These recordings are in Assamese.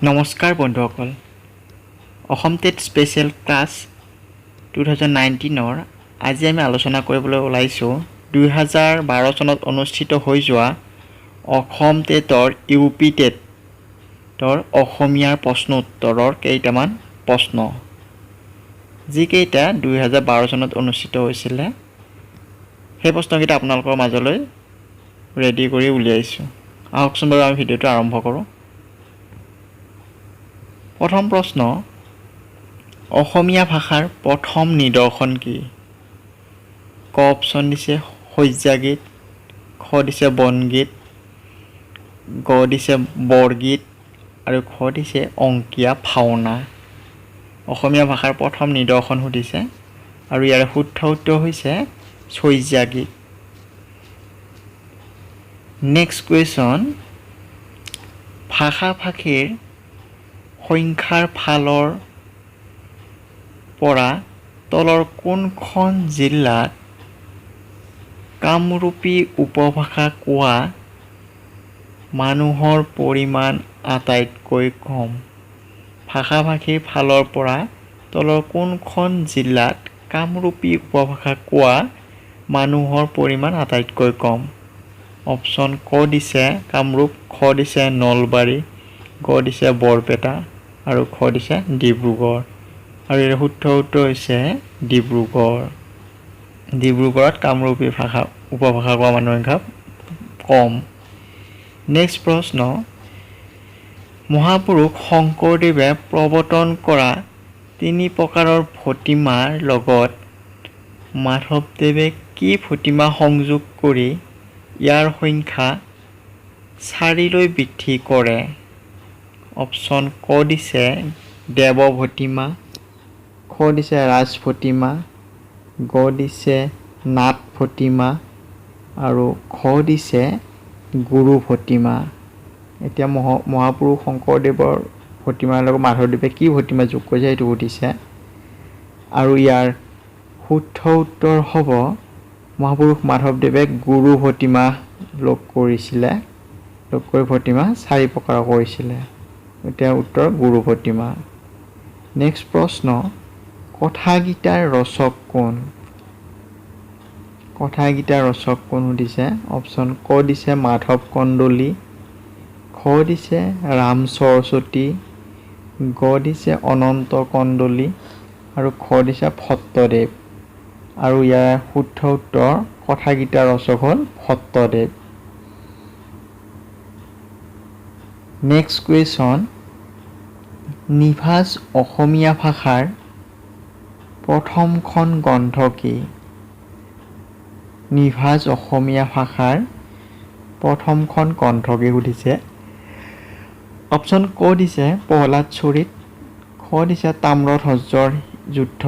নমস্কাৰ বন্ধুসকল, অসম টেট স্পেচিয়েল ক্লাছ 2019ৰ আজি আমি আলোচনা কৰিবলৈ ওলাইছোঁ 2012 চনত অনুষ্ঠিত হৈ যোৱা অসম টেটৰ ইউ পি টেটৰ অসমীয়াৰ প্ৰশ্ন উত্তৰৰ কেইটামান প্ৰশ্ন, যিকেইটা 2012 চনত অনুষ্ঠিত হৈছিলে। সেই প্ৰশ্নকেইটা আপোনালোকৰ মাজলৈ ৰেডি কৰি উলিয়াইছোঁ। আহকচোন বাৰু, আমি ভিডিঅ'টো আৰম্ভ কৰোঁ। প্ৰথম প্ৰশ্ন, অসমীয়া ভাষাৰ প্ৰথম নিদৰ্শন কি? ক অপশ্যন দিছে শয্যাগীত, খ দিছে বনগীত, গ দিছে বৰগীত আৰু খ দিছে অংকীয়া ভাওনা। অসমীয়া ভাষাৰ প্ৰথম নিদৰ্শন সুধিছে আৰু ইয়াৰে শুদ্ধ উত্তৰ হৈছে শয্যাগীত। নেক্সট কুৱেশ্যন, ভাষা ভাষীৰ সংখ্যাৰ ফালৰ পৰা তলৰ কোনখন জিলাত কামৰূপী উপভাষা কোৱা মানুহৰ পৰিমাণ আটাইতকৈ কম? ভাষা ভাষীৰ ফালৰ পৰা তলৰ কোনখন জিলাত কামৰূপী উপভাষা কোৱা মানুহৰ পৰিমাণ আটাইতকৈ কম? অপশ্যন ক দিছে কামৰূপ, খ দিছে নলবাৰী, গ দিছে বৰপেটা আৰু খ দিছে ডিব্ৰুগড়। আৰু ইয়াৰ শুদ্ধ উত্তৰ হৈছে ডিব্ৰুগড়। ডিব্ৰুগড়ত কামৰূপী ভাষা উপভাষা কোৱা মানুহৰ সংখ্যা কম। নেক্সট প্ৰশ্ন, মহাপুৰুষ শংকৰদেৱে প্ৰৱৰ্তন কৰা তিনি প্ৰকাৰৰ ভটিমাৰ লগত মাধৱদেৱে কি ভটিমা সংযোগ কৰি ইয়াৰ সংখ্যা চাৰিলৈ বৃদ্ধি কৰে? অপশ্যন ক দিছে দেৱ ভটিমা, খ দিছে ৰাজ ভটিমা, গ দিছে নাট ভটিমা আৰু খ দিছে গুৰু ভটিমা। এতিয়া মহাপুৰুষ শংকৰদেৱৰ ভটিমাৰ লগত মাধৱদেৱে কি ভটিমা যোগ কৰিছে, সেইটো সুধিছে। আৰু ইয়াৰ শুদ্ধ উত্তৰ হ'ব মহাপুৰুষ মাধৱদেৱে গুৰু ভটিমা লগ কৰিছিলে, লগ কৰি ভটিমা চাৰি প্ৰকাৰৰ কৰিছিলে। এতিয়া উত্তৰ গুৰু ভটিমা। নেক্সট প্ৰশ্ন, কথাগীতাৰ ৰচক কোন? কথাগীতাৰ ৰচক কোন সুধিছে। অপশ্যন ক দিছে মাধৱ কন্দলী, খ দিছে ৰাম সৰস্বতী, গ দিছে অনন্ত কন্দলী আৰু খ দিছে ভট্টদেৱ। আৰু ইয়াৰ শুদ্ধ উত্তৰ কথাগীতাৰ ৰচক হ'ল ভট্টদেৱ। নেক্সট কুৱেশ্যন, নিভাঁজ অসমীয়া ভাষাৰ প্ৰথমখন গ্ৰন্থ কি? নিভাঁজ অসমীয়া ভাষাৰ প্ৰথমখন গ্ৰন্থ কি সুধিছে। অপশ্যন ক দিছে প্ৰহ্লাদ চৰিত, খ দিছে তাম্ৰধ্বজৰ যুদ্ধ,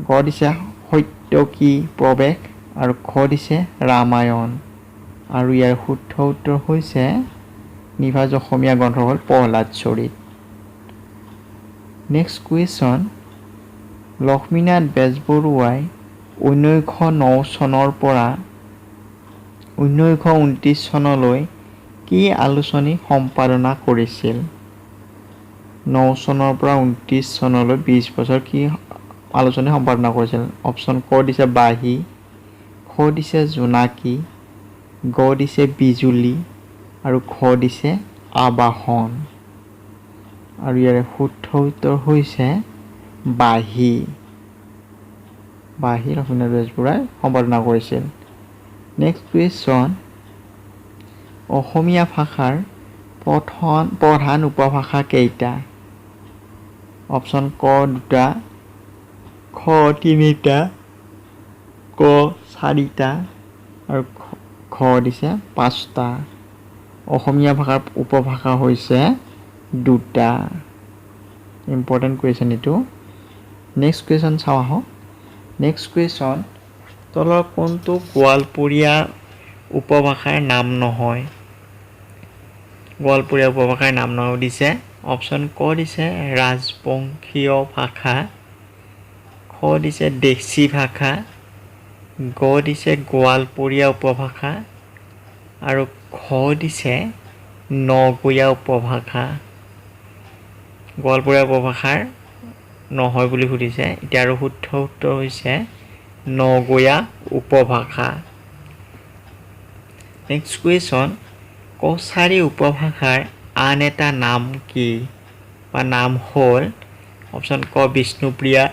গ দিছে সত্য কি প্ৰৱেশ আৰু খ দিছে ৰামায়ণ। আৰু ইয়াৰ শুদ্ধ উত্তৰ হৈছে নিভাঁজ অসমীয়া গ্ৰন্থ হ'ল প্ৰহ্লাদ চৰিত। নেক্সট কুৱেশ্যন, লক্ষ্মীনাথ বেজবৰুৱাই 1909 চনৰ পৰা 1929 চনলৈ কি আলোচনী সম্পাদনা কৰিছিল? ন চনৰ পৰা 29 চনলৈ 20 বছৰ কি আলোচনী সম্পাদনা কৰিছিল? অপশ্যন ক দিছে বাঁহী, খ দিছে জোনাকী, গ দিছে বিজুলী আৰু খ দিছে আবাহন। আৰু ইয়াৰে শুদ্ধ উত্তৰ হৈছে বাঁহী। বাঁহী লক্ষ্মীনাথ বেজবৰুৱাই সম্পাদনা কৰিছিল। নেক্সট কুৱেশ্যন, অসমীয়া ভাষাৰ প্ৰধান উপভাষা কেইটা? অপশ্যন ক দুটা, খ তিনিটা, ক চাৰিটা আৰু ঘ দিছে পাঁচটা। অসমীয়া ভাষাৰ উপভাষা হৈছে দুটা। ইম্পৰ্টেণ্ট কুৱেশ্যন এইটো। নেক্সট কুৱেশ্যন চাওঁ আহক। নেক্সট কুৱেশ্যন, তলৰ কোনটো গোৱালপৰীয়া উপভাষাৰ নাম নহয়? গোৱালপৰীয়া উপভাষাৰ নাম নহয় দিছে। অপশ্যন ক দিছে ৰাজবংশীয় ভাষা, খ দিছে দেশী ভাষা, গ দিছে গোৱালপৰীয়া উপভাষা আৰু ঘ দিছে নগঞা উপভাষা। গোৱালপৰীয়া উপভাষাৰ নহয় বুলি সুধিছে। এতিয়া আৰু শুদ্ধ উত্তৰ হৈছে নগঞা উপভাষা। নেক্সট কুৱেশ্যন, কছাৰী উপভাষাৰ আন এটা নাম কি বা নাম হ'ল? অপশ্যন ক বিষ্ণুপ্ৰিয়া,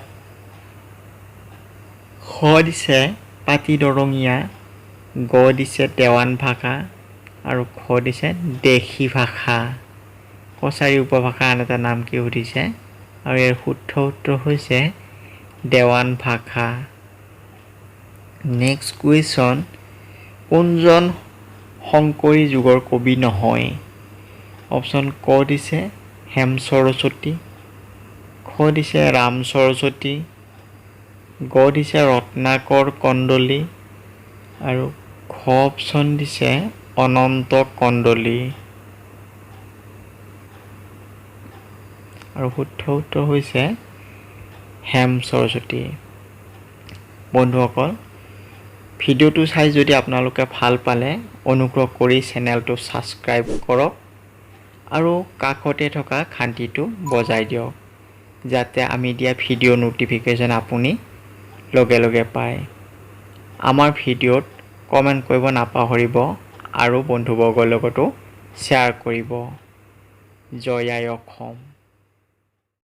খ দিছে পাতি দৰঙীয়া, গ দিছে দেৱান ভাষা আৰু খ দিছে দেশী ভাষা। কছাৰী উপভাষা আন এটা নাম কি সুধিছে আৰু ইয়াৰ শুদ্ধ উত্তৰ হৈছে দেৱান ভাষা। নেক্সট কুৱেশ্যন, কোনজন শংকৰী যুগৰ কবি নহয়? অপশ্যন ক দিছে হেম সৰস্বতী, খ দিছে ৰাম সৰস্বতী, গ দিছে ৰত্নাকৰ কন্দলী আৰু ঘ অপশ্যন দিছে অনন্ত কন্দলী। আৰু শুদ্ধ উত্তৰ হৈছে হেম সৰস্বতী। বন্ধুসকল, ভিডিঅ'টো চাই যদি আপোনালোকে ভাল পালে অনুগ্ৰহ কৰি চেনেলটো ছাবস্ক্ৰাইব কৰক আৰু কাষতে থকা ঘণ্টিটো বজাই দিয়ক, যাতে আমি দিয়া ভিডিঅ' ন'টিফিকেশ্যন আপুনি লগে লগে পায়। আমাৰ ভিডিঅ'ত কমেণ্ট কৰিব নাপাহৰিব আৰু বন্ধুবৰ্গৰ লগতো শ্বেয়াৰ কৰিব। জয় আই অসম।